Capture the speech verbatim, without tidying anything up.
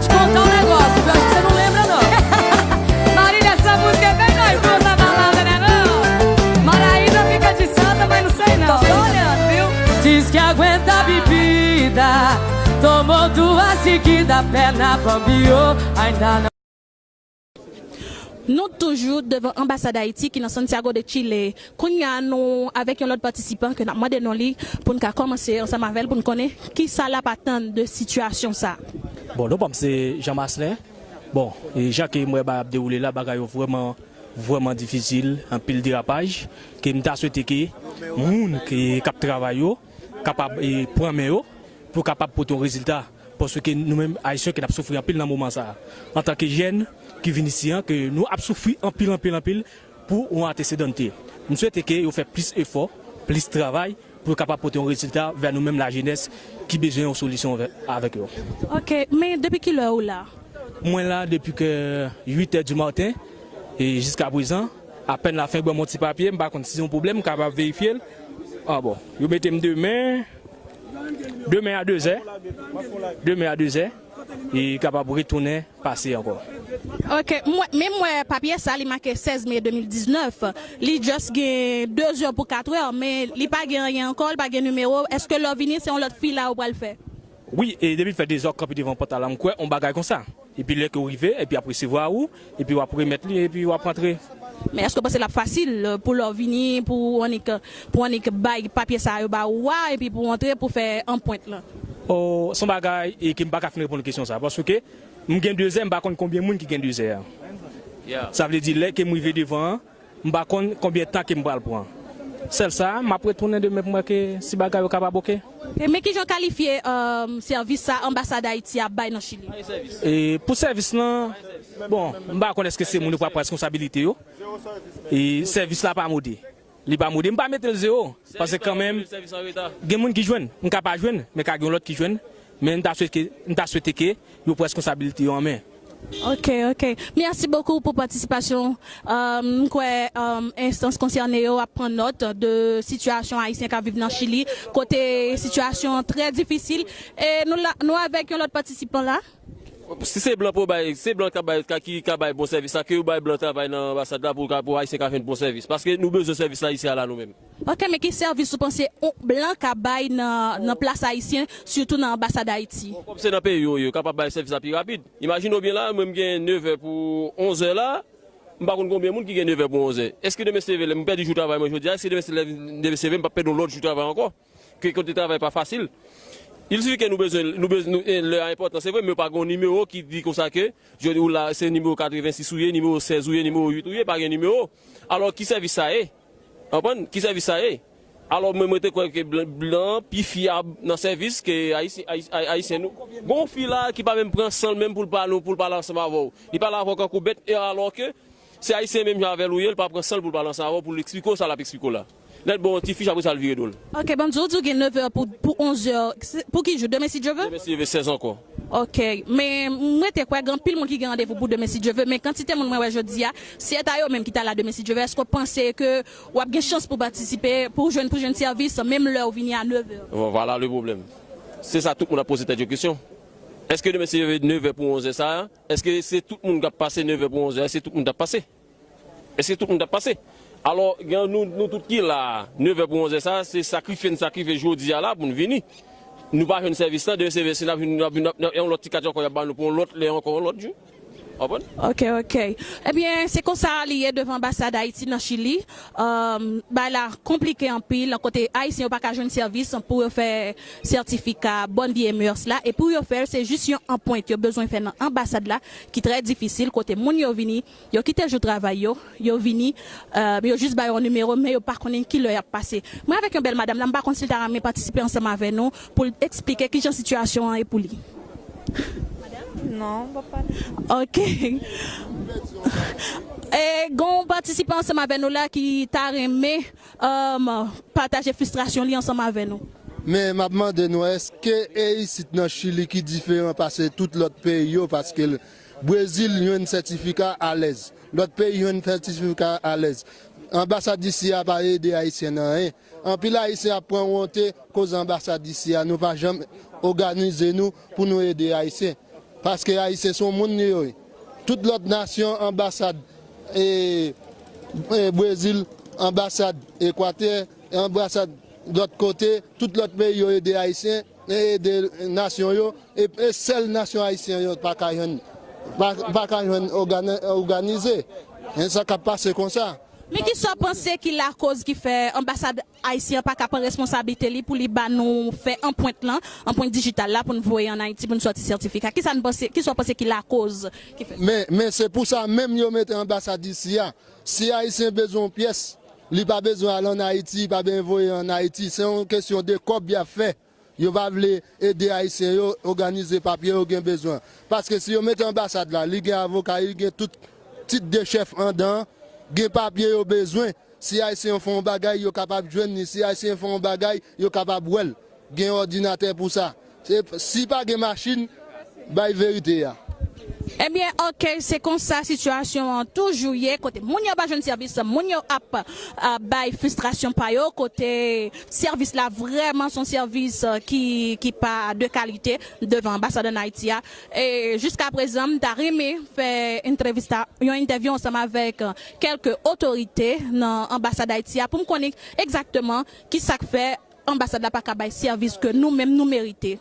Te contar um negócio, viu? Acho que você não lembra, não. Marília, essa música é bem nós duas na balada, né, não? Maraísa fica de santa, mas não sei não. Tô só olhando, viu? Diz que aguenta a bebida, tomou duas seguidas, pé na bambiô, ainda não. Nou toujou devan anbasad Ayiti ki nan Santiago de Chile. Kounye a, nou avèk yon lòt patisipan ke n ap mande non li pou n ka kòmanse ansanm avè l pou n konnen kisa l ap atann de sitiyasyon sa a. Bon, non pa m se Jean Marcelin. Bon, e jan ke m wè bagay ap dewoule la, bagay yo vrèman, vrèman difisil, anpil derapaj, ke m ta swete ke moun ke, k ap travay yo kapab e, pran men yo pou kapab pote yon rezilta. Paske nou menm Ayisyen ke n ap soufri anpil nan moman sa a. Antanke jèn ki vin isi an, ke nou ap soufri anpil, anpil, anpil pou yon atesedante. M swete ke yo fè plis efò, plis travay pou yo kapab pote yon rezilta vè nou menm lajenès ki bezwen yon solisyon vè- avèk yo. Ok, men depi kilè ou la? Mwen la depi ke uit è di maten e jiska prezan, apèn la fen ban m yon ti papye, m pa konn si se yon pwoblèm, m kapab verifye l. Ah bon, yo mete m demen, demen a dezè, demen a dezè, e kapab retounen pase ankò. Ok, mwen, men m wè papye sa li make sèz me de mil diznèf, li just gen de zè pou kat è, men li pa gen anyen ankò, li pa gen nimewo. Èske lè w vini, se yon lòt fi la ou pral fè? Wi, e depi l fè de zè w ap kanpe devan pòt la, m kwè yon bagay konsa. Epi lè ke w rive, epi y ap resevwa ou, epi w ap remèt li, epi w ap rantre. Men èske w panse l ap fasil pou lè w vini, pou w annik, pou w annik bay papye sa yo ba ou a, epi pou w antre, pou w fè anpwent lan? Oh, se yon bagay e ke m pa ka fin reponn kesyon sa, paske m gen de zè, m pa konn konbyen moun ki gen de zè a. Sa vle di lè ke m rive devan an, m pa konn konbyen tan ke m pral pran. Sèl sa, m ap retounen demen pou m wè ke si bagay yo kapab oke. Ok, men kijan w kalifye um, sèvis sa anbasad Ayiti ap bay nan Chili? E pou sèvis lan, bon, m pa konn èske se moun yo pral pran responsabilite yo. E sèvis la pa mode. Li pa mode. M pa mete l zewo. Paske kanmenm, gen moun ki jwenn. M ka pa jwenn, men ka gen yon lòt ki jwenn. Men m ta swete, m ta swete ke yo pran responsabilite yo an men. Ok, ok. Mèsi bokou pou patisipasyon. M kwè enstans konsène yo ap pran nòt de sitiyasyon ayisyen k ap viv nan Chili, kote sitiyasyon an trè difisil. E nou la, nou avèk yon lòt patisipan la. Si se blan pou bay, se blan k ap bay, ki ka bay bon sèvis la, ke yo bay blan travay nan anbasad la pou, pou ayisyen ka jwenn bon sèvis. Paske nou bezwen sèvis la isi a la nou menm. Ok, men ki sèvis ou panse yon blan ka bay nan, nan plas ayisyen, sitou nan anbasad Ayiti? Bon, kòm se nan peyi yo ye, yo kapab bay sèvis la pi rapid. Imajine w byen la, mwen m gen nevè pou onzè la, m pa konn konbyen moun ki gen nevè pou onzè. Èske demen se leve, m pèdi jou travay mwen jodi a, èske demen se leve, demen se leve, m p ap pèdi yon lòt jou travay ankò? Ke kote travay pa fasil. Il sifi ke nou bezwen, nou bezwen, nou, e, lè a enpòtan, se vre, men yo pa gen yon nimewo ki di konsa ke, jodi ou la, se nimewo katrevensis ou ye, nimewo sèz ou ye, nimewo uit ou ye, pa gen nimewo. Alò, ki sèvis sa ye? Konprann? Ki sèvis sa ye? Alò, mwen, mwen te kwè ke blan, blan pi fyab nan sèvis ke ayisyen, ayisyen nou. Gon fi la ki pa menm pran san l menm pou l pale, pou l pale ansanm avè w. Li pale avè w kankou bèt, e alò ke se ayisyen menm jan avè l ou ye, l pa pran san l pou l pale ansanm avè w, pou l eksplike w sa l ap eksplike w la. Lè l ba w yon ti fich, apre sa l vire do l. Ok, ban m di w, ou di w gen nevè pou, pou onzè. Pou ki jou? Demen si Dye vle? Demen si Dye vle, sèz ankò. Ok, men mwen te kwè gen anpil moun ki gen randevou pou demen si Dye vle, men kantite moun mwen wè jodi a, se ta yo menm ki ta la demen si Dye vle. Èske w panse ke w ap gen chans pou patisipe, pou jwenn, pou jwenn sèvis, menm lè w vini a nevè? Bon, vwala le pwoblèm. Se sa tout moun ap poze tèt yo kesyon. Èske demen si Dye vle nevè pou onzè sa a, èske se tout moun k ap pase nevè pou onzè a, èske tout moun t ap pase? Èske tout moun t ap pase? Alò, gen nou, nou tout ki la, nevè pou onzè sa, se sakrifye n sakrifye jodi a la pou n vini. Nou pa jwenn sèvis lan, demen se vre, si n ap vin, n ap vin, n ap, yon lòt ti katye ankò y ap ba nou pou yon lòt lè ankò, yon lòt jou. Konprann? Ok, ok. Ebyen, se konsa li ye devan anbasad Ayiti nan Chili. Bagay la konplike anpil, kote Ayisyen yo pa ka jwenn sèvis pou yo fè sètifika Bonne Vie et Mœurs la. E pou yo fè l, se jis yon anpwent yo bezwen fè nan anbasad la, ki trè difisil, kote moun yo vini, yo kite jou travay yo, yo vini, yo jis ba yo yon nimewo, men yo pa konnen kilè y ap pase. Mwen avèk yon bèl madanm la, m pa konn si l ta renmen patisipe ansanm avè nou pou l eksplike kijan sitiyasyon an ye pou li. Non, m p ap pale. Ok. E gen yon patisipan ansanm avè nou la ki ta renmen um, pataje fristrasyon li ansanm avè nou. Men m ap mande nou, èske e isit nan Chili ki diferan pase tout lòt peyi yo? Paske Brezil jwenn sètifika alèz, lòt peyi jwenn sètifika alèz. Anbasad isi a pa ede Ayisyen nan anyen. Anpil Ayisyen ap pran wonte koz anbasad isi a. Nou pa janm òganize nou pou nou ede Ayisyen. Paske Ayisyen se yon moun li yo ye. Tout lòt nasyon, anbasad e, e Brezil, anbasad Ekwatè, anbasad lòt kote, tout lòt peyi yo ede Ayisyen, e ede nasyon yo, e, e sèl nasyon Ayisyen yo pa ka jwenn, pa, pa ka jwenn ògane-, òganize. E sa k ap pase konsa. Men kisa w panse ki lakoz ki fè anbasad ayisyen an pa ka pran responsablite li pou li ba nou fè anpwent lan, anpwent dijital la pou n voye ann Ayiti pou n sòti sètifika? Kisa n panse, kisa w panse ki lakoz ki fè sa? Men, men se pou sa menm yo mete anbasad isi a. Si Ayisyen bezwen yon pyès, li pa bezwen al ann Ayiti, li pa bezwen voye ann Ayiti. Se yon kesyon de kòb y ap fè. Yo pa vle ede Ayisyen yo òganize papye yo gen bezwen. Paske si yo mete anbasad la, li gen avoka, li gen tout tit de chèf andan, gen papye yo bezwen. Si Ayisyen yo fè yon bagay, yo kapab jwenn li. Si Ayisyen yo fè yon bagay, yo kapab wè l. Gen òdinatè pou sa. Se, si pa gen machin, bay verite a. Ebyen, oke, se konsa sitiyasyon an toujou ye, kote moun yo pa jwenn sèvis, moun yo ap, a, bay fristrasyon pa yo, kote sèvis la vrèman se yon sèvis, a, ki, ki pa de kalite devan anbasad ann Ayiti a. E jiska prezan, m ta renmen fè entrevista, yon entèvyou ansanm avèk, a, kèlke otorite nan anbasad Ayiti a pou m konnen egzakteman ki sa k fè anbasad la pa ka bay sèvis ke nou menm nou merite.